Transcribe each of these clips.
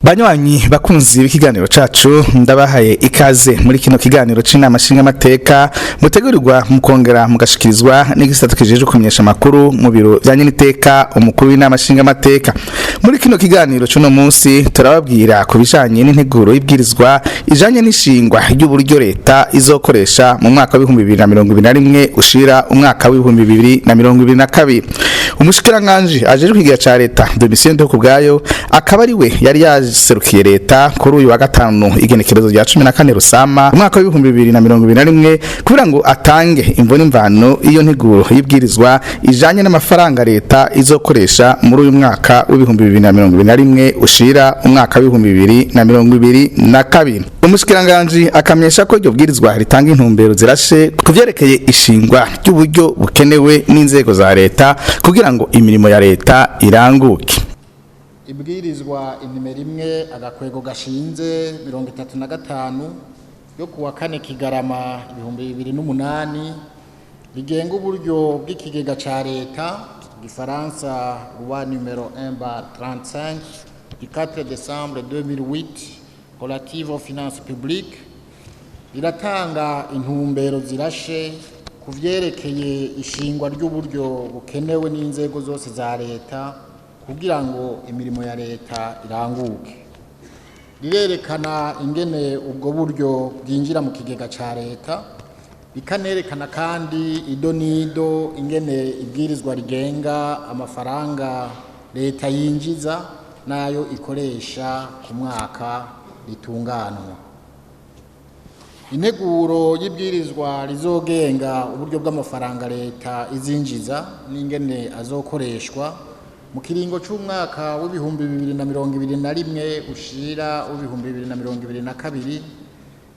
Banywanyi bakunzi b'ikiganiro cacu, ndabahaye ikaze muri kino kiganiro c'inama nshingamateka mutegurirwa mukongera mugashikirizwa n'igisata kijejwe kumenyesha amakuru mu biro vya nyeniteka umukuru w'inama nshingamateka. Muri kino kiganiro c'uno munsi turababwira ku bijanye n'integuro y'ibwirizwa ijanye n'ishingwa ry'uburyo leta izokoresha mu mwaka wa 2021 ushira umwaka wa 2022. Umushikiranganji ajejwe ikiga ca leta, Domitien Ndihokubwayo, akaba ari we yari yaserukiye leta kuri uyu wa gatanu, igenekerezo rya 14 Rusama umwaka wa 2021, kugira ngo atange imvo n'imvano iyo nteguro y'ibwirizwa ijanye n'amafaranga leta izokoresha muri uyu mwaka wa 2021 ushira umwaka wa 2022. Umushikiranganji akamenyesha ko iryo bwirizwa ritanga intumbero zirashe kuvyerekeye ishingwa ry'uburyo bukenewe n'inzego za leta kugira ngo imirimo ya leta iranguke. Ibwirizwa inimero 1-35 yo kuwa 4 Kigarama 2008 rigenga uburyo bw'ikigega ca leta, Gifaransa loi numéro 1/35 du 4 décembre 2008 relative aux finances publiques, riratanga intumbero zirashe ku vyerekeye ishingwa ry'uburyo bukenewe n'inzego zose za leta kugira ngo imirimo ya leta iranguke. Rirerekana ingene ubwo buryo bwinjira mu kigega ca leta, rikanerekana kandi ido n'ido ingene ibwirizwa rigenga amafaranga leta yinjiza n'ayo ikoresha ku mwaka ritunganwa. Integuro y'ibwirizwa rizogenga uburyo bw'amafaranga leta izinjiza n'ingene azokoreshwa mu kiringo c'umwaka wa 2021 ushira wa 2022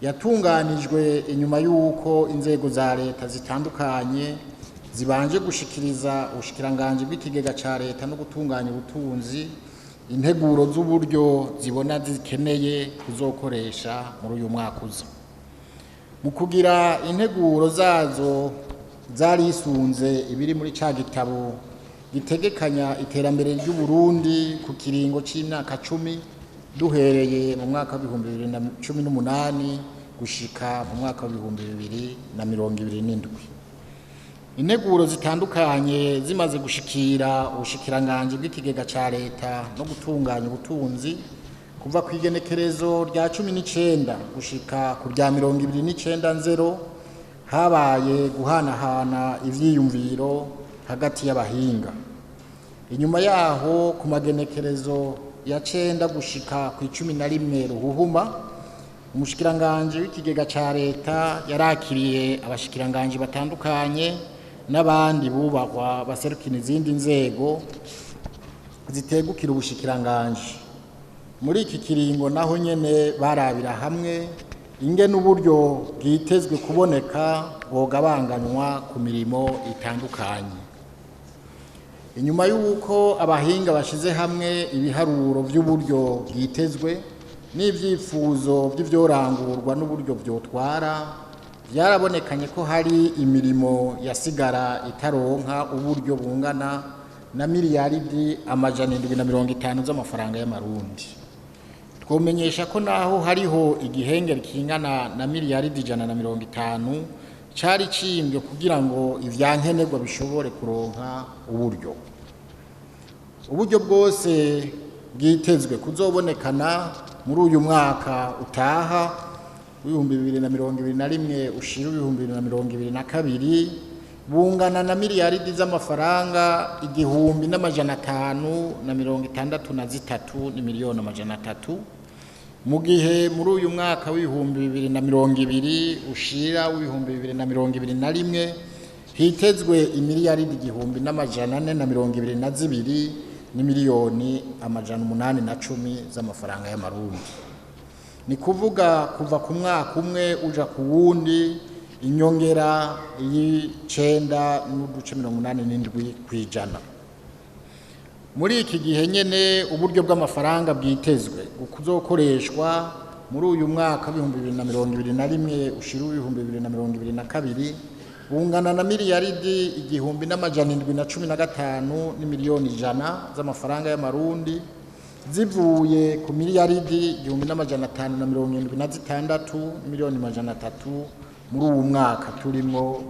yatunganijwe inyuma y'uko inzego za leta zitandukanye zibanje gushikiriza ubushikiranganji bw'ikigega ca leta no gutunganya ubutunzi integuro z'uburyo zibona zikeneye kuzokoresha muri uyu mwaka uza. Mu kugira integuro zazo zarisunze ibiri muri ca gitabo gitegekanya iterambere ry'u Burundi ku kiringo c'imyaka 10, duhereye mu mwaka wa 2018 gushika mu mwaka wa 2027. Integuro zitandukanye zimaze gushikira ubushikiranganji bw'ikigega ca leta no gutunganya ubutunzi, kuva ku igenekerezo rya 19 gushika ku rya 29 nzero habaye guhanahana ivyiyumviro hagati y'abahinga. Inyuma yaho, ku magenekerezo ya 9 gushika ku 11 Ruhuhuma, umushikiranganji w'ikigega ca leta yarakiriye abashikiranganji batandukanye n'abandi bubahwa baserukira izindi nzego zitegukira ubushikiranganji. Muri iki kiringo naho nyene barabira hamwe ingene uburyo bwitezwe kuboneka bwogabanganywa ku mirimo itandukanye. Inyuma y'uko abahinga bashize hamwe ibiharuro by'uburyo bwitezwe n'ibyifuzo by'ivyorangurwa n'uburyo vyotwara, byarabonekanye ko hari imirimo yasigara itaronka uburyo bungana na miliyaridi 750 z'amafaranga y'amarundi. Twomenyesha ko naho hariho igihengeri kingana na miliyaridi 150 cari cimbwe kugira ngo ivyankenerwa bishobore kuronka uburyo. Uburyo bwose bwitezwe kuzobonekana muri uyu mwaka utaha wa 2021 ushira 2022 bungana na miliyaridi z'amafaranga 1563 ni miliyoni 300, mu gihe muri uyu mwaka wa 2020 ushira wa 2021 hitezwe imiliyaridi 1422 ni miliyoni 810 z'amafaranga y'amarundi. Ni kuvuga kuva ku mwaka umwe uja ku wundi inyongera y'9.87%. Muri iki gihe nyene, uburyo bw'amafaranga bwitezwe kuzokoreshwa muri uyu mwaka wa 2021 ushira 2022 bungana na miliyaridi 1715 ni miliyoni 100 z'amafaranga y'amarundi. Zivuye ku miliyaridi 1576 miliyoni 300 muri uwu mwaka turimo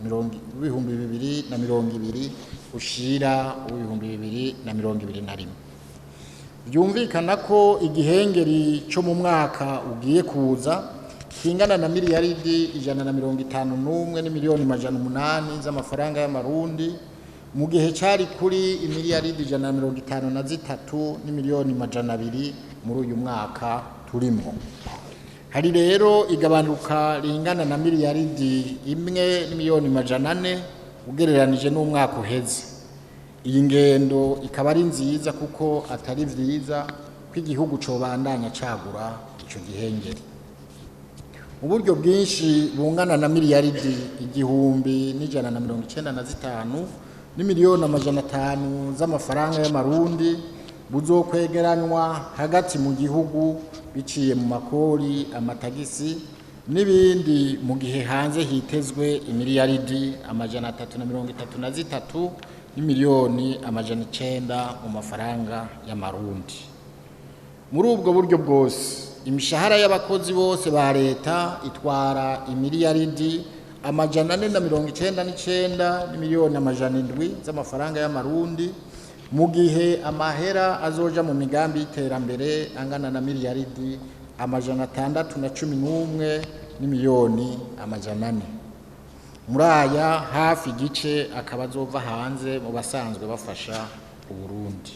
2020 ushira 2021. Byumvikana ko igihengeri cyo mu mwaka ugiye kuza kingana na miliyaridi 151 n'imiliyoni 800 z'amafaranga y'amarundi, mu gihe cyari kuri imiliyaridi 153 n'imiliyoni 200 muri uyu mwaka turimo. Hari rero igabanuka ringana na miliyaridi 1 n'imiliyoni 400 ugereranije n'umwaka uheze. Iyi ngendo ikaba ari nziza, kuko atari vyiza ko igihugu cobandanya cagura ico gihengeri. Uburyo bwinshi bungana na miliyaridi 1195 n'imiliyoni 500 z'amafaranga y'amarundi buzokwegeranywa hagati mu gihugu biciye mu makori, amatagisi n'ibindi, mu gihe hanze hitezwe imiliyaridi 333 n'imiliyoni 900 mu mafaranga y'amarundi. Muri ubwo buryo bwose, imishahara y'abakozi bose ba leta itwara imiliyaridi 499 n'imiliyoni 700 z'amafaranga y'amarundi, mu gihe amahera azoja mu migambi y'iterambere angana na miliyaridi 611 n'imiliyoni 400. Muri aya, hafi igice akaba azova hanze mu basanzwe bafasha Uburundi.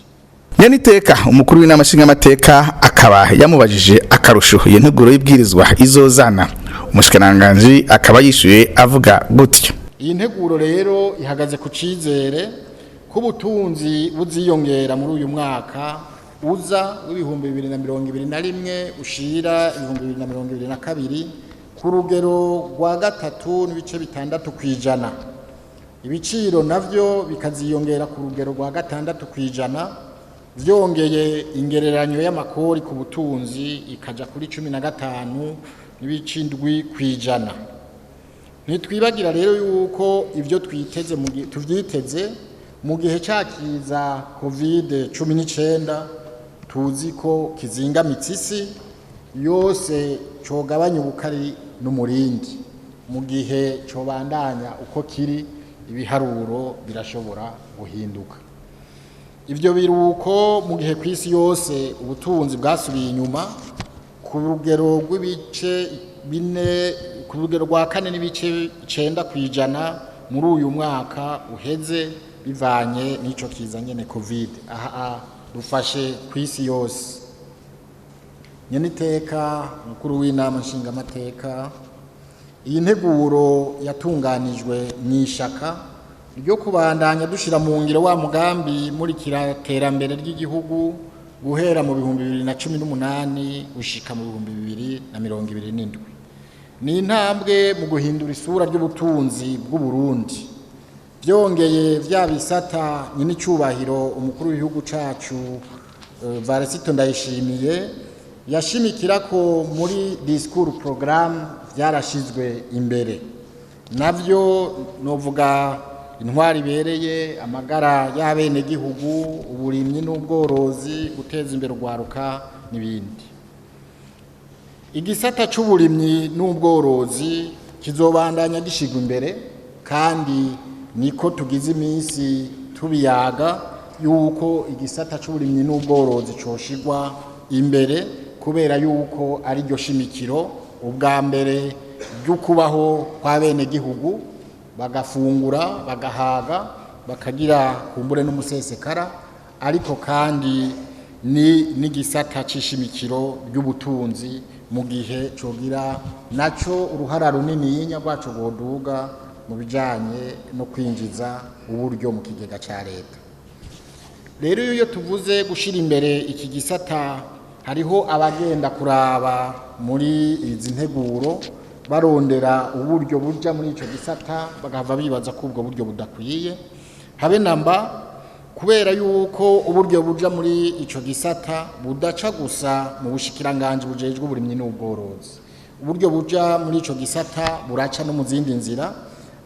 Nyeniteka umukuru w'inama nshingamateka akaba yamubajije akarusho iyo nteguro y'ibwirizwa izozana. Umushikiranganji akaba yishuye avuga gutyo: Iyi nteguro rero ihagaze ku cizere k'ubutunzi buziyongera muri uyu mwaka uza w'2021 ushira 2022 ku rugero rwa 3.6%, ibiciro navyo bikaziyongera ku rugero rwa 6%. Vyongeye, ingereranyo y'amakori ku butunzi ikaja kuri 15.7%. Ntitwibagira rero yuko ibyo twiteze mu gihe tuvyiteze, mu gihe cyakiza COVID 19 tuzi ko kizingamitse isi yose, cogabanya ubukari n'umurindi. Mu gihe cobandanya uko kiri, ibiharuro birashobora guhinduka. Ibyo biruko mu gihe ku isi yose ubutunzi bwasubiye inyuma ku rugero rw'ibice 4, ku rugero rwa 4.9% muri uyu mwaka uheze, bivanye n'ico kiza nyene COVID. Aha dufashe ku isi yose. Nyeniteka mukuru w'inama nshingamateka, iyi nteguro yatunganijwe mu ishaka ryo kubandanya dushira mu ngiro wa mugambi muri kiraterambere ry'igihugu guhera mu 2018 gushika mu 2027. Ni intambwe mu guhindura isura ry'ubutunzi bw'u Burundi. Byongeye, vya bisata nyenicubahiro umukuru w'igihugu cacu Varisito Ndayishimiye yashimikira ko muri discours programme byarashizwe imbere, navyo novuga intwari ibereye, amagara y'abenegihugu, uburimyi n'ubworozi, guteza imbere urwaruka n'ibindi. Igisata c'uburimyi n'ubworozi kizobandanya gishigwa imbere, kandi niko tugize iminsi tubiyaga yuko igisata c'uburimyi n'ubworozi coshigwa imbere, kubera yuko ari ryo shimikiro ubwa mbere ry'ukubaho kwa bene gihugu, bagafungura bagahaga, bakagira kumbure n'umusesekara, ariko kandi ni n'igisata c'ishimikiro ry'ubutunzi. Mu gihe cogira naco uruhara runini rwaco rwoduga mu bijanye no kwinjiza uburyo mu kigega ca leta. Rero iyo tuvuze gushira imbere iki gisata, hariho abagenda kuraba muri izi nteguro barondera uburyo burya muri ico gisata, bagahava bibaza ko ubwo buryo budakwiye habe namba, kubera yuko uburyo buja muri ico gisata budaca gusa mu bushikiranganji bujejwe uburimyi n'ubworozi. Uburyo buja muri ico gisata buraca no mu zindi nzira.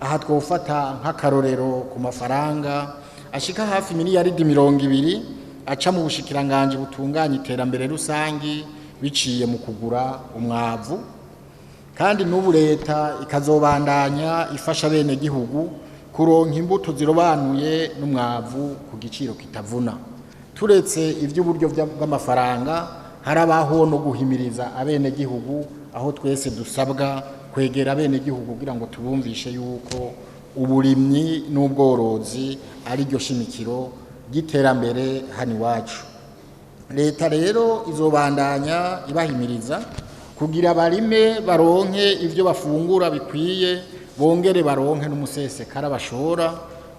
Aha twofata nk'akarorero ku mafaranga ashika hafi miliyaridi 20. aca mu bushikiranganje butunganya iterambere rusangi biciye mu kugura umwavu. Kandi n'ubu leta ikazobandanya ifasha bene gihugu kuronka imbuto zirobanuye n'umwavu ku giciro kitavuna. Turetse ivy'uburyo bw'amafaranga, harabaho no guhimiriza abene gihugu, aho twese dusabwa kwegera abene gihugu kugira ngo tubumvishe yuko uburimyi n'ubworozi ari ryo shimikiro ry'iterambere hano iwacu. Leta rero izobandanya ibahimiriza kugira barime baronke ivyo bafungura bikwiye, bongere baronke n'umusesekara bashora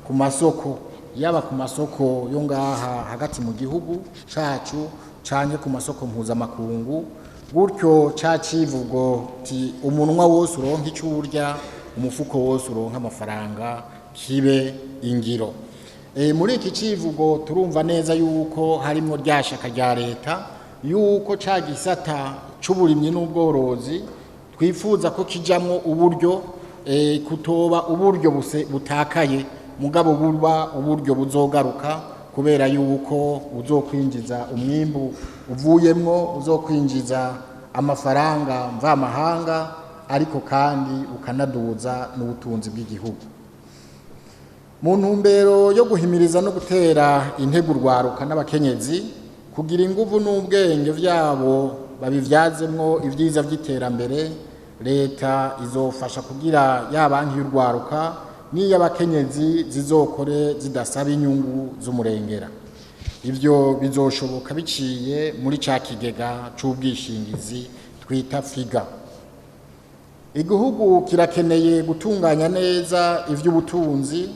ku masoko, yaba ku masoko yo ngaha hagati mu gihugu cacu canke ku masoko mpuzamakungu. Gutyo ca civugo ti umunwa wose uronka ico urya, umufuko wose uronka amafaranga kibe ingiro. Muri iki civugo turumva neza yuko harimwo rya shaka rya leta yuko ca gisata c'uburimyi n'ubworozi twifuza ko kijamwo uburyo, kutoba uburyo butakaye, mugabo buba uburyo buzogaruka, kubera yuko uzokwinjiza umwimbu uvuyemwo, uzokwinjiza amafaranga mvamahanga, ariko kandi ukanaduza n'ubutunzi bw'igihugu. Mu ntumbero yo guhimiriza no gutera intego urwaruka n'abakenyezi kugira inguvu n'ubwenge vyabo babivyazemwo ivyiza vy'iterambere, leta izofasha kugira ya banki y'urwaruka n'iy'abakenyezi zizokore zidasaba inyungu z'umurengera. Ivyo bizoshoboka biciye muri ca kigega c'ubwishingizi twita FIGA. Igihugu kirakeneye gutunganya neza ivy'ubutunzi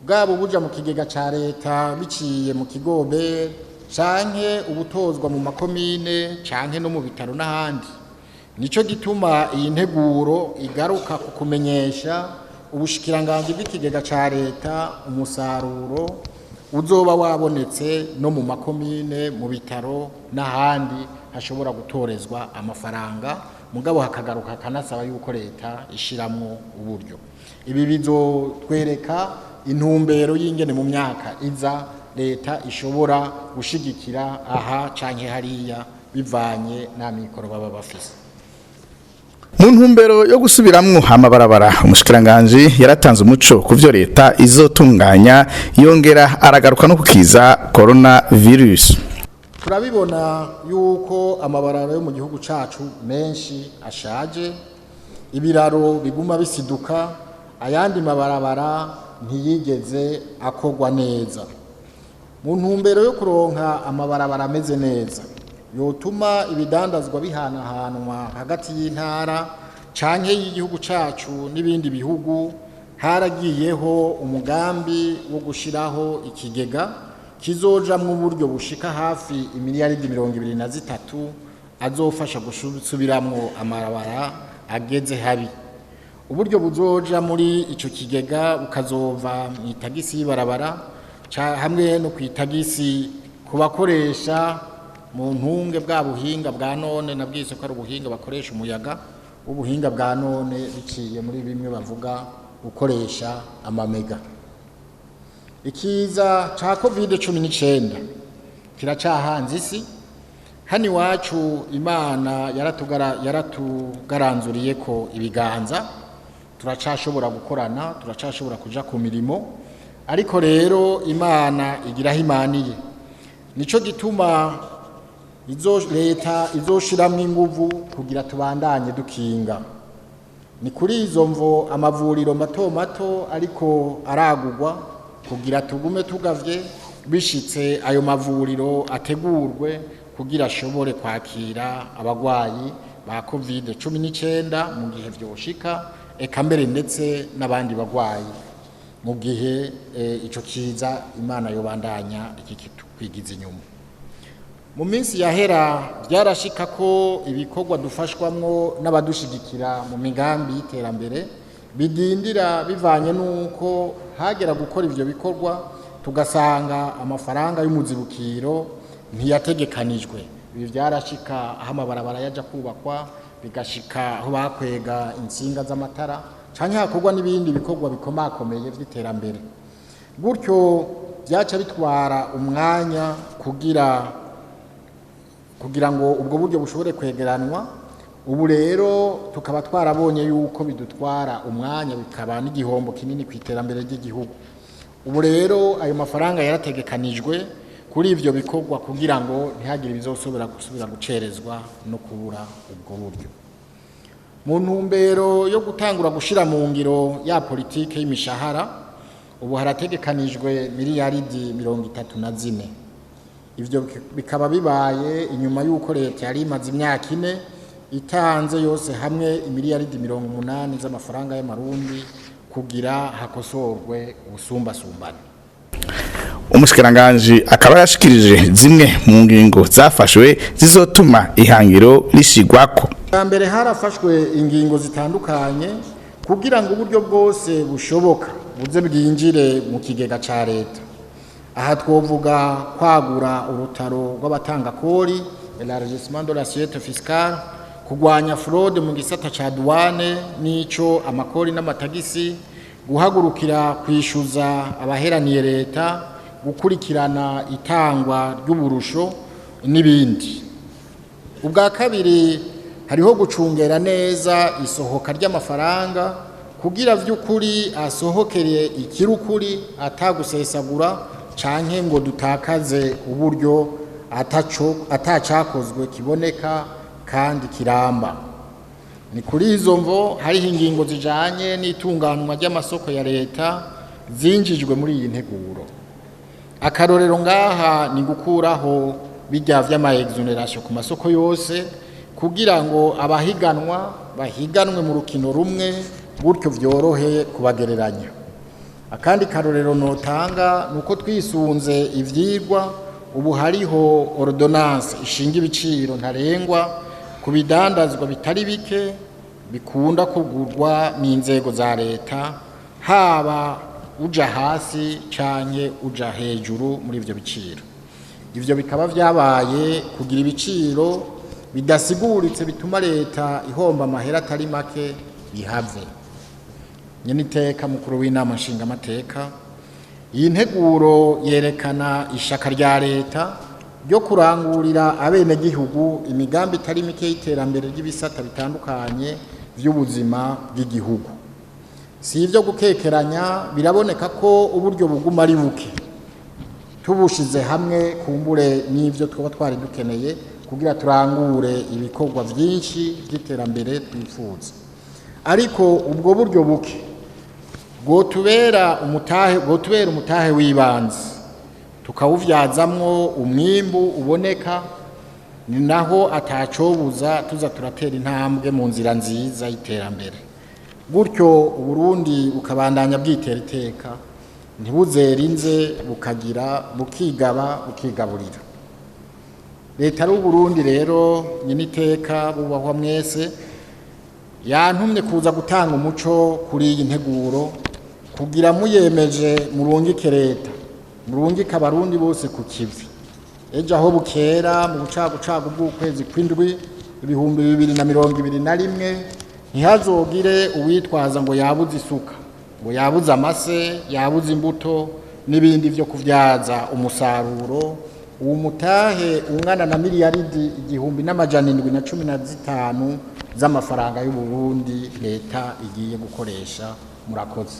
bwabo buja mu kigega ca leta biciye mu kigobe, canke ubutozwa mu makomine canke no mu bitaro n'ahandi. Nico gituma iyi nteguro igaruka ku kumenyesha ubushikiranganji bw'ikigega ca leta umusaruro uzoba wabonetse no mu makomine, mu bitaro n'ahandi hashobora gutorezwa amafaranga, mugabo hakagaruka kanasaba yuko leta ishiramwo uburyo. Ibi bizotwereka intumbero y'ingene mu myaka iza leta ishobora gushigikira aha canke hariya bivanye n'amikoro baba bafise. Mu ntumbero yo gusubiramwo amabarabara, umushikiranganje yaratanze umuco kuvyo leta izotunganya, yongera aragaruka no kukiza corona virus. Turabibona yuko amabarabara yo mu gihugu cacu menshi ashaje, ibiraro biguma bisiduka, ayandi mabarabara ntiyigeze akogwa neza. Mu ntumbero yo kuronka amabarabara ameze neza yotuma ibidandazwa bihanahanwa hagati y'intara canke y'igihugu cacu n'ibindi bihugu, haragiyeho umugambi wo gushiraho ikigega kizojamwo uburyo bushika hafi imiliyaridi 23 azofasha gusubiramwo amabarabara ageze habi. Uburyo buzoja muri ico kigega bukazova mu itagisi y'ibarabara hamwe no kwitagisi kubakoresha mu ntunge bwa buhinga bwa none, nabwise ko ari ubuhinga bakoresha umuyaga w'ubuhinga bwa none biciye muri bimwe bavuga gukoresha amamega. Ikiza ca COVID-19 kiracahanze isi. Hano iwacu Imana yaratugaranzuriye ko ibiganza, turacashobora gukorana, turacashobora kuja ku mirimo, ariko rero Imana igiraho imaniye. Nico gituma leta izoshiramwo inguvu kugira tubandanye dukinga. Ni kuri izo mvo amavuriro mato mato ariko aragugwa kugira tugume tugavye, bishitse ayo mavuriro ategurwe kugira ashobore kwakira abagwayi ba COVID-19 mu gihe vyoshika, eka mbere ndetse n'abandi bagwayi mu gihe ico kiza Imana yobandanya ikikitwigiza inyuma. Mu minsi yahera byarashika ko ibikorwa dufashwamwo n'abadushigikira mu migambi y'iterambere bidindira bivanye nuko hagera gukora ivyo bikorwa tugasanga amafaranga y'umuzibukiro ntiyategekanijwe. Ibi byarashika aho amabarabara yaja kubakwa, bigashika aho bakwega insinga z'amatara canke hakorwa n'ibindi bikorwa bikomakomeye vy'iterambere. Gutyo byaca bitwara umwanya kugira ngo ubwo buryo bushobore kwegeranwa. Ubu rero tukaba twarabonye yuko bidutwara umwanya, bikaba n'igihombo kinini ku iterambere ry'igihugu. Ubu rero ayo mafaranga yarategekanijwe kuri ivyo bikorwa kugira ngo ntihagire ibizosubira gusubira gucerezwa no kubura ubwo buryo. Mu ntumbero yo gutangura gushira mu ngiro ya politike y'imishahara, ubu harategekanijwe miliyaridi 34. Ivyo bikaba bibaye inyuma y'uko leta yari imaze imyaka 4 itanze yose hamwe imiliyaridi 80 z'amafaranga y'amarundi kugira hakosorwe ubusumbasumbane. Umushikiranganji akaba yashikirije zimwe mu ngingo zafashwe zizotuma ihangiro rishigwako. Mbere harafashwe ingingo zitandukanye kugira ngo uburyo bwose bushoboka buze bwinjire mu kigega ca leta. Aha twovuga kwagura urutaro rw'abatanga kori, élargissement de l'assiette fiscale, kugwanya fraude mu gisata ca douane n'ico amakori n'amatagisi, guhagurukira kwishuza abaheraniye leta, gukurikirana itangwa ry'uburusho n'ibindi. Ubwa kabiri, hariho gucungera neza isohoka ry'amafaranga kugira vy'ukuri asohokere ikirukuri atagusesagura canke ngo dutakaze uburyo atacakozwe kiboneka kandi kiramba. Ni kuri izo mvo hariho ingingo zijanye n'itunganwa ry'amasoko ya leta zinjijwe muri iyi nteguro. Akarorero ngaha ni gukuraho bijya vy'ama exonération ku masoko yose kugira ngo abahiganwa bahiganwe mu rukino rumwe, gutyo vyorohe kubagereranya. Akandi karorero notanga nuko twisunze ivyigwa, ubu hariho ordonnance ishinga ibiciro ntarengwa ku bidandazwa bitari bike bikunda kugurwa n'inzego za leta, haba uja hasi canke uja hejuru muri ivyo biciro. Ivyo bikaba vyabaye kugira ibiciro bidasiguritse bituma leta ihomba amahera atari make bihave. Nyeniteka mukuru w'inama nshingamateka, iyi nteguro yerekana ishaka rya leta ryo kurangurira abenegihugu imigambi itari mike y'iterambere ry'ibisata bitandukanye vy'ubuzima bw'igihugu. Si ivyo gukekeranya, biraboneka ko uburyo buguma ari buke tubushize hamwe kumbure n'ivyo twaba twari dukeneye kugira turangure ibikorwa vyinshi by'iterambere twifuza. Ariko ubwo buryo buke bwotubera umutahe w'ibanze tukawuvyazamwo umwimbu uboneka, ni naho atacobuza tuza turatera intambwe mu nzira nziza y'iterambere. Gutyo Uburundi bukabandanya bwitera iteka, ntibuzerinze, bukagira bukigaba bukigaburira. Leta y'Uburundi rero, nyeniteka bubahwa mwese, yantumye kuza gutanga umuco kuri iyi nteguro kugira muyemeje murungike leta, murungike abarundi bose ku kivi. Ejo aho bukera mu bucagucagu bw'ukwezi kw'indwi 2021, ntihazogire uwitwaza ngo yabuze isuka, ngo yabuze amase, yabuze imbuto n'ibindi vyo kuvyaza umusaruro uwo mutahe ungana na miliyaridi 1715 z'amafaranga y'u Burundi leta igiye gukoresha. Murakoze.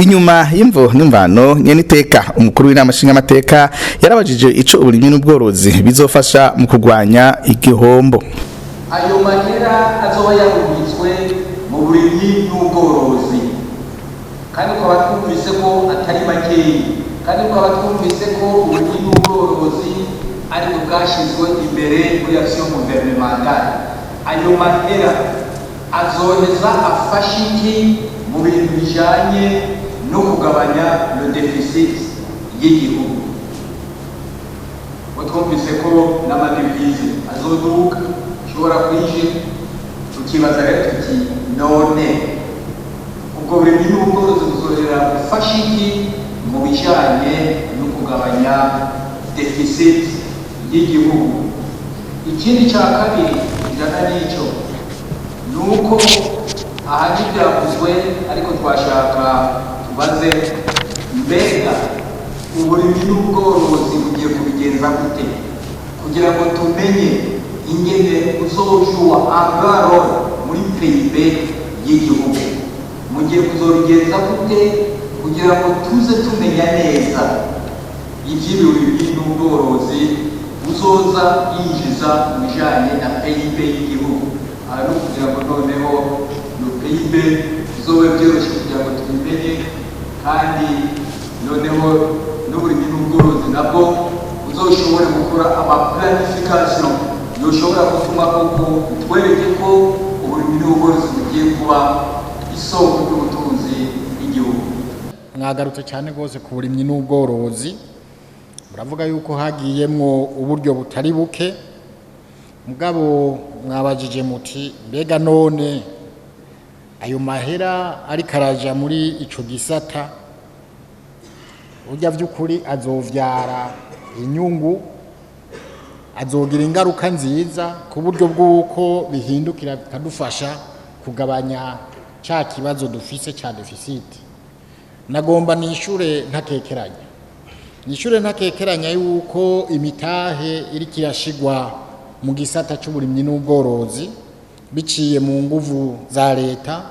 Inyuma y'imvo n'imvano, nyeniteka umukuru w'inama nshingamateka yarabajije ico uburimyi n'ubworozi bizofasha mu kurwanya igihombo. Ayo mahera azoba yarungitswe mu burimyi n'ubworozi, kandi tukaba twumvise ko atari makeyi, kandi tukaba twumvise ko uburimyi n'ubworozi aribwo bwashyizwe imbere muri action gouvernementale. Ayo mahera azoheza afashe iki mu bintu bijanye no kugabanya le déficit y'igihugu? Ngo twumvise ko n'amadevize azoduka, ashobora kwinjira. Tukibaza rero tuti: none ubwo burimyi n'ubworozi buzorera gufasha iki mu bijanye no kugabanya déficit y'igihugu? Ikindi cya kabiri kijana n'ico ni uko aha ntibyavuzwe, ariko twashaka tubaze: mbega Uburimyi n'ubworozi bugiye kubigenza gute kugira ngo tumenye ingene uzojuwa agaro muri PIB y'igihugu? Mugiye kuzobigenza gute kugira ngo tuze tumenya neza ivy'uburimyi n'ubworozi buzoza yinjiza mu bijanye na PIB y'igihugu? Aha no kugira ngo noneho no PIB bizobe byoroshe kugira ngo tubimenye, kandi noneho n'uburimyi n'ubworozi nabwo buzoshobore gukora ama planification yoshobora gutuma koko bitwereke ko uburimyi n'ubworozi bugiye kuba isoko ry'ubutunzi bw'igihugu. Mwagarutse cyane rwose ku burimyi n'ubworozi, muravuga yuko hagiyemwo uburyo butari buke, mugabo mwabajije muti mbega none ayo mahera ariko araja muri ico gisata burya vy'ukuri azovyara inyungu, azogira ingaruka nziza ku buryo bw'uko bihindukira bikadufasha kugabanya ca kibazo dufise ca deficit? Nagomba nishure ntakekeranya, nishure ntakekeranya yuko imitahe iriko irashigwa mu gisata c'uburimyi n'ubworozi biciye mu nguvu za leta,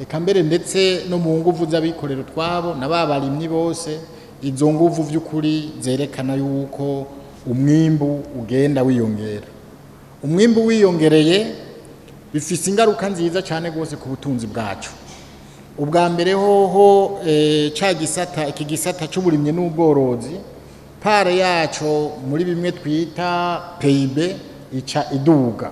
eka mbere ndetse no mu nguvu z'abikorera utwabo na ba barimyi bose, izo nguvu vy'ukuri zerekana yuko umwimbu ugenda wiyongera. Umwimbu wiyongereye bifise ingaruka nziza cyane rwose ku butunzi bwacu. Ubwa mbere hoho ca gisata, iki gisata c'uburimyi n'ubworozi, part yaco muri bimwe twita PIB ica iduga.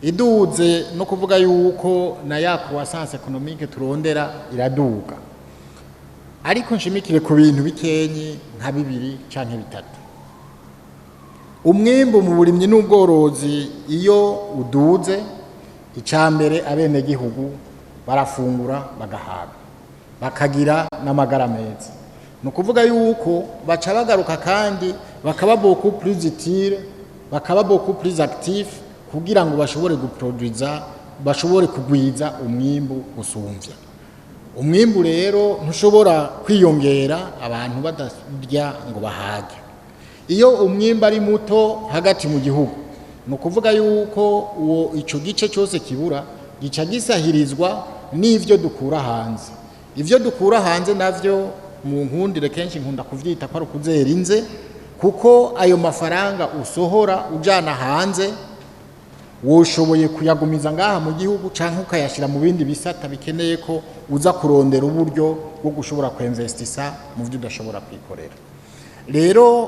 Iduze no kuvuga yuko na ya croissance économique turondera iraduga. Ariko nshimikire ku bintu bikenyi nka bibiri canke bitatu. Umwimbu mu burimyi n'ubworozi iyo uduze, icambere abenegihugu barafungura bagahaga, bakagira n'amagara meza. Ni ukuvuga yuko baca bagaruka kandi bakaba beaucoup plus utile, bakaba beaucoup plus actif kugira ngo bashobore guproduiza, bashobore kugwiza umwimbu gusumvya. Umwimbu rero ntushobora kwiyongera abantu badarya ngo bahage. Iyo umwimbu ari muto hagati mu gihugu, ni ukuvuga yuko uwo ico gice cyose kibura gica gisahirizwa n'ivyo dukura hanze. Ivyo dukura hanze navyo, mu nkundire, kenshi nkunda kuvyita ko ari ukuzera inze, kuko ayo mafaranga usohora ujana hanze woshoboye kuyagumiza ngaha mu gihugu canke ukayashira mu bindi bisata bikeneye ko uza kurondera uburyo bwo gushobora kuinvestisa mu byo udashobora kwikorera. Rero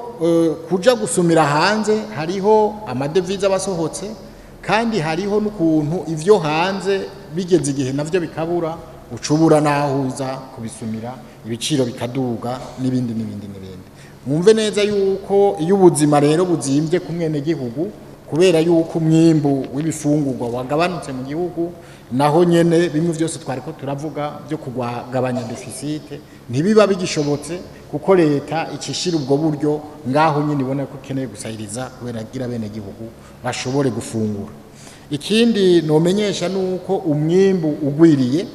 kuja gusumira hanze, hariho amadevize abasohotse, kandi hariho n'ukuntu ivyo hanze bigeze igihe navyo bikabura, ucubura naho uza kubisumira, ibiciro bikaduga n'ibindi n'ibindi n'ibindi. Mwumve neza yuko iyo ubuzima rero buzimvye ku mwenegihugu kubera yuko umwimbu w'ibifungurwa wagabanutse mu gihugu, naho nyene bimwe byose twariko turavuga byo kugabanya deficit ntibiba bigishobotse, kuko leta icishira ubwo buryo ngaho nyine ibona ko ikeneye gusahiriza kubera agira bene gihugu bashobore gufungura. Ikindi nomenyesha nuko umwimbu ugwiriye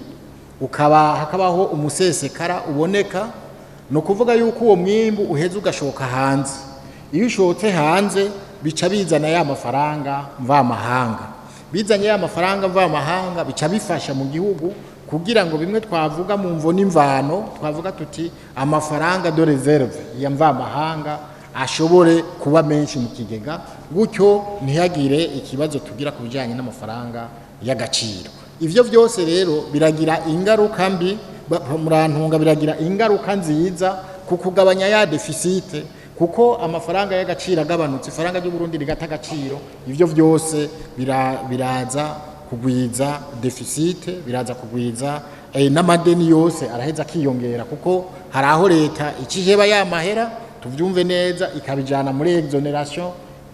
ukaba hakabaho umusesekara uboneka, no kuvuga yuko uwo mwimbu uheze ugashoka hanze. Iyo ushotse hanze bica bizana ya mafaranga mvamahanga. Bizanye ya mafaranga mvamahanga bica bifasha mu gihugu kugira ngo bimwe twavuga mu mvo n'imvano, twavuga tuti amafaranga de réserve ya mvamahanga ashobore kuba menshi mu kigega, gutyo ntihagire ikibazo tugira ku bijyanye n'amafaranga y'agaciro. Ivyo byose rero biragira ingaruka mbi, murantunga, biragira ingaruka nziza ku kugabanya ya déficit, kuko amafaranga y'agaciro agabanutse, ifaranga ry'u Burundi rigata agaciro, ivyo byose biraza kugwiza déficit, biraza kugwiza n'amadeni yose araheza akiyongera, kuko hari aho leta ikiheba ya mahera, tuvyumve neza, ikabijana muri exonération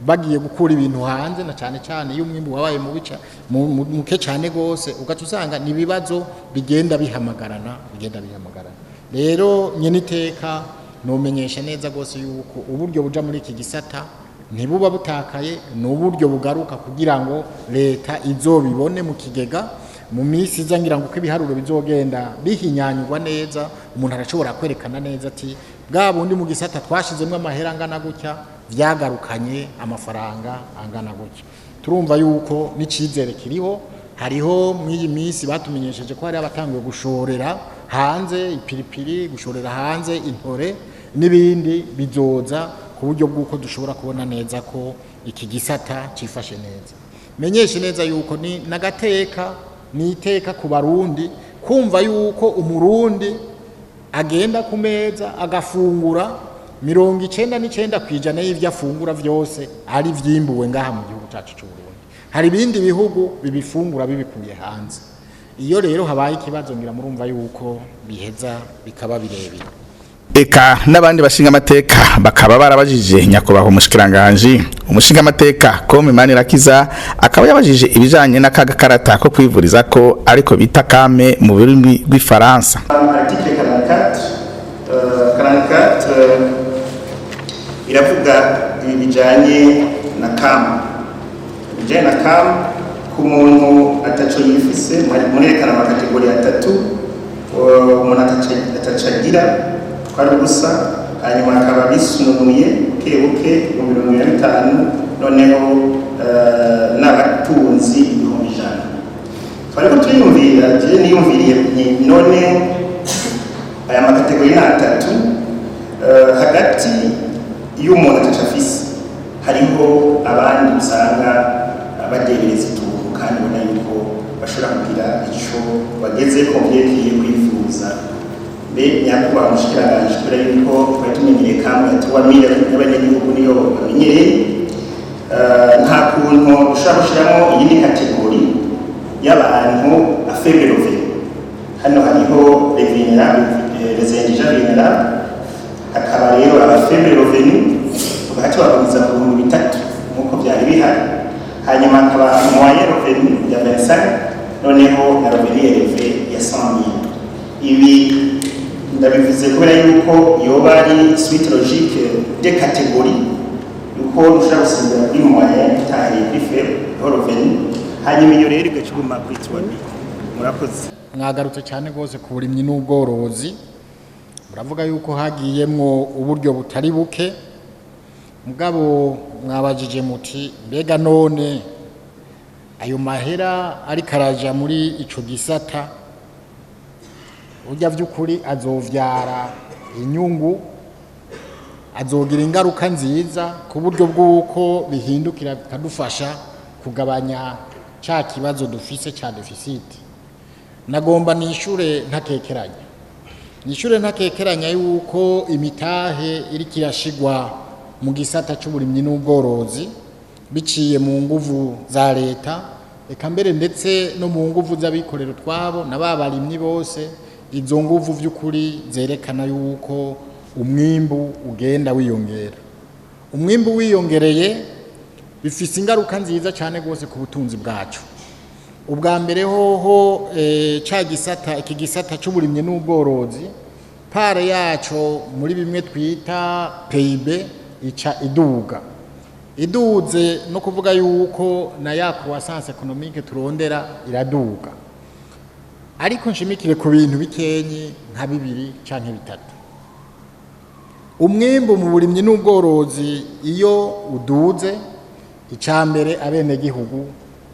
bagiye gukura ibintu hanze, na cyane cyane iyo umwimbu wabaye muke cyane gose, ugaca usanga ni ibibazo bigenda bihamagarana, bigenda bihamagarana. Rero nyene iteka nomenyesha neza gose yuko uburyo buja muri iki gisata ntibuba butakaye, ni uburyo bugaruka kugira ngo leta izobibone mu kigega mu minsi iza. Ngira ngo uko ibiharuro bizogenda bihinyanyurwa neza, umuntu arashobora kwerekana neza ati Bwa bundi mu gisata twashizemwo amahera angana gutya, vyagarukanye amafaranga angana gutya. Turumva yuko n'icizere kiriho. Hariho mw'iyi minsi batumenyesheje ko hari abatanguye gushorera hanze ipiripiri, gushorera hanze intore n'ibindi bizoza, ku buryo bw'uko dushobora kubona neza ko iki gisata cifashe neza. Menyeshe neza yuko ni nagateka, ni iteka ku Barundi kumva yuko Umurundi agenda ku meza agafungura, 99% y'ivyo afungura vyose ari vyimbuwe ngaha mu gihugu cacu c'u Burundi. Hari ibindi bihugu bibifungura bibikuye hanze. Iyo rero habaye ikibazo, ngira murumva yuko biheza bikaba birebire. Eka n'abandi bashinga amateka bakaba barabajije nyakubahwa umushikiranganji. Umushinga amateka Kome Manirakiza akaba yabajije ibijanye n'akagakarata ko kwivuriza ko ariko bita CAM mu rurimi rw'Ifaransa. Article 44, 44 iravuga ibi bijanye na CAM, bijanye na CAM ku muntu ataco yifise. Murerekana ama catégories atatu: umuntu ataco agira, ko ari ubusa, hanyuma akaba bisununuye buke buke 25,000, noneho n'abatunzi 100,000. Twariko turiyumvira, je niyumviriye nti none aya ma catégories ni atatu, hagati y'umuntu ataco afise hariho abandi usanga badebereza utuntu kandi ubona yuko bashobora kugira ico bagezeko vyerekeye kwivuza. Mbe nyakubahwa mushikiranganji, kubera yuko twari tumenyereye CAM ya 3000 y'abanyagihugu niyo bamenyereye, nta kuntu ushobora gushiramo iyindi catégorie y'abantu à faible revenu? Hano hariho les vulnérables, les indigents vulnérables, hakaba rero aba faible revenu, tugaca tubaguriza ku 3000 nk'uko byari bihari, hanyuma hakaba moyen revenu ya 25, noneho na revenu élevé ya 100,000. Ibi ndabivuze kubera yuko yoba ari suite logique de catégorie, yuko ushobora gusimbira kuri moyen utahereye kuri faible revenu, hanyuma iyo rero igaca iguma kuri 3000. Murakoze. Mwagarutse cyane rwose ku burimyi n'ubworozi, muravuga yuko hagiyemwo uburyo butari buke. Mugabo mwabajije muti: mbega none ayo mahera ariko araja muri ico gisata, burya by'ukuri azovyara inyungu, azogira ingaruka nziza ku buryo bw'uko bihindukira bikadufasha kugabanya ca kibazo dufise ca déficit? Nagomba nishure ntakekeranya, nishure ntakekeranya yuko imitahe iriko irashigwa mu gisata c'uburimyi n'ubworozi biciye mu nguvu za leta, eka mbere ndetse no mu nguvu z'abikorera utwabo na ba barimyi bose, izo nguvu vy'ukuri zerekana yuko umwimbu ugenda wiyongera. Umwimbu wiyongereye bifise ingaruka nziza cyane rwose ku butunzi bwacu. Ubwa mbere hoho, ca gisata, iki gisata c'uburimyi n'ubworozi, part yaco muri bimwe twita PIB ica iduga. Iduze no kuvuga yuko na ya croissance économique turondera iraduga. Ariko nshimikire ku bintu bikenyi nka bibiri canke bitatu. Umwimbu mu burimyi n'ubworozi iyo uduze, icambere abenegihugu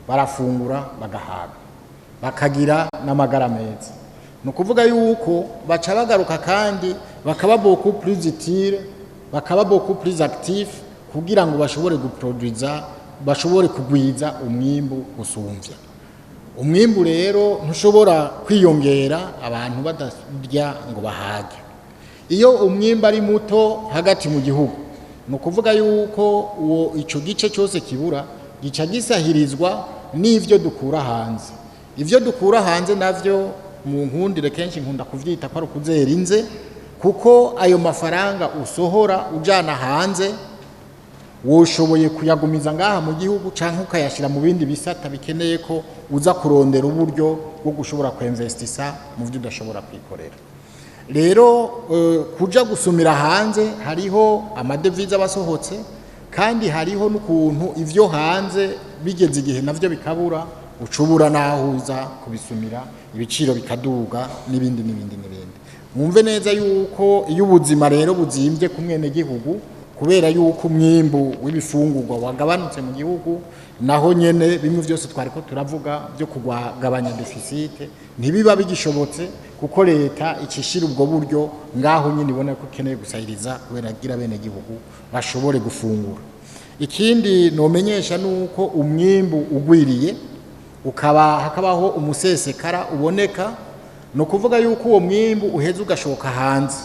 barafungura bagahaga, bakagira n'amagara meza. Ni ukuvuga yuko baca bagaruka kandi bakaba beaucoup plus utile, bakaba beaucoup plus actif, kugira ngo bashobore guproduiza, bashobore kugwiza umwimbu gusumvya. Umwimbu rero ntushobora kwiyongera abantu badarya ngo bahage. Iyo umwimbu ari muto hagati mu gihugu, ni ukuvuga yuko uwo ico gice cyose kibura gica gisahirizwa n'ivyo dukura hanze. Ivyo dukura hanze navyo, mu nkundire, kenshi nkunda kuvyita ko ari ukuzera inze, kuko ayo mafaranga usohora ujana hanze woshoboye kuyagumiza ngaha mu gihugu canke ukayashira mu bindi bisata bikeneye ko uza kurondera uburyo bwo gushobora kuinvestisa mu byo udashobora kwikorera. Rero kuja gusumira hanze, hariho ama devises aba asohotse, kandi hariho n'ukuntu ivyo hanze bigeze igihe navyo bikabura, ucubura naho uza kubisumira, ibiciro bikaduga, n'ibindi n'ibindi n'ibindi. Mwumve neza yuko iyo ubuzima rero buzimbye ku mwenegihugu, kubera yuko umwimbu w'ibifungurwa wagabanutse mu gihugu, naho nyene bimwe byose twariko turavuga byo kugabanya déficit ntibiba bigishobotse, kuko leta icishira ubwo buryo ngaho nyine ibona ko ikeneye gusahiriza kubera kugira bene gihugu bashobore gufungura. Ikindi nomenyesha nuko umwimbu ugwiriye ukaba hakabaho umusesekara uboneka, ni ukuvuga yuko uwo mwimbu uheza ugashoka hanze.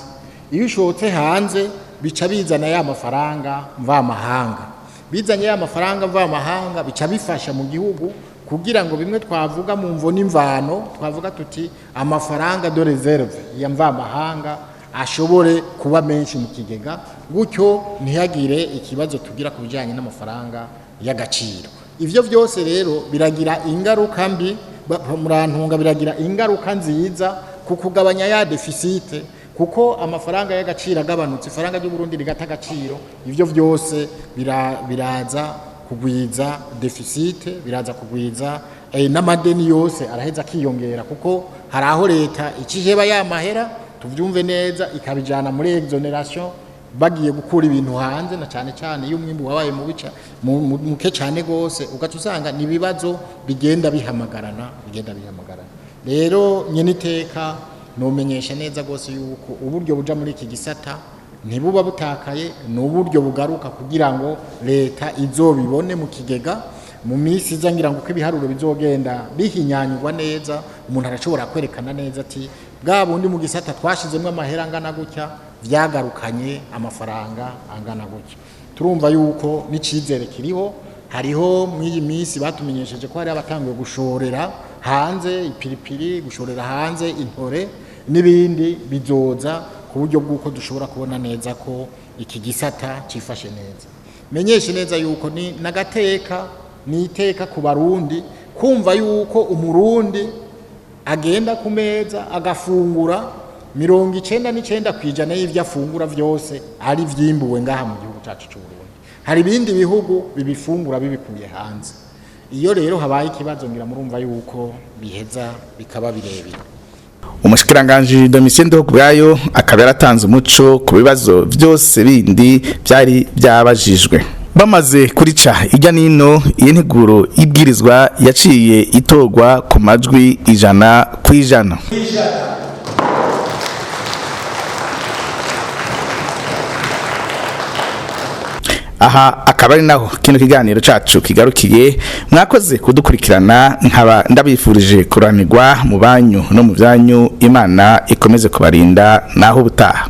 Iyo ushotse hanze bica bizana ya mafaranga mvamahanga, bizanye ya mafaranga mvamahanga bica bifasha mu gihugu kugira ngo bimwe twavuga mu mvo n'imvano, twavuga tuti amafaranga de réserve ya mvamahanga ashobore kuba menshi mu kigega, gutyo ntihagire ikibazo tugira ku bijyanye n'amafaranga y'agaciro. Ivyo byose rero biragira ingaruka mbi, murantunga, biragira ingaruka nziza ku kugabanya ya déficit, kuko amafaranga y'agaciro agabanutse, ifaranga ry'u Burundi rigata agaciro, ivyo byose biraza kugwiza déficit, biraza kugwiza n'amadeni yose araheza akiyongera, kuko hari aho leta ikiheba ya mahera, tuvyumve neza, ikabijana muri exonération bagiye gukura ibintu hanze, na cyane cyane iyo umwimbu wabaye muke cyane gose, ugaca usanga ni ibibazo bigenda bihamagarana, bigenda bihamagarana. Rero nyene iteka nomenyesha neza gose yuko uburyo buja muri iki gisata ntibuba butakaye, ni uburyo bugaruka kugira ngo leta izobibone mu kigega mu minsi iza. Ngira ngo uko ibiharuro bizogenda bihinyanyurwa neza, umuntu arashobora kwerekana neza ati bwa bundi mu gisata twashizemo amahera angana gutya, vyagarukanye amafaranga angana gutya. Turumva yuko n'icizere kiriho. Hariho mw'iyi minsi batumenyesheje ko hari abatanguye gushorera hanze ipiripiri, gushorera hanze intore n'ibindi bizoza, ku buryo bw'uko dushobora kubona neza ko iki gisata cifashe neza. Menyeshe neza yuko ni n'agateka, ni iteka ku Barundi kumva yuko Umurundi agenda ku meza agafungura, 99% y'ivyo afungura vyose ari vyimbuwe ngaha mu gihugu cacu c'u Burundi. Hari ibindi bihugu bibifungura bibikuye hanze. Iyo rero habaye ikibazo, ngira murumva yuko biheza bikaba birebire. Umushikiranganji Domitien Ndihokubwayo akaba yaratanze umuco ku bibazo byose bindi byari byabajijwe. Bamaze kurica ijya nino, iyi nteguro y'ibwirizwa yaciye itorwa ku majwi 100%. Ijana. Aha akaba ari naho kino kiganiro cacu kigarukiye. Mwakoze kudukurikirana, nkaba ndabifurije kuranirwa mu banyu no mu byanyu. Imana ikomeze kubarinda. Naho ubutaha.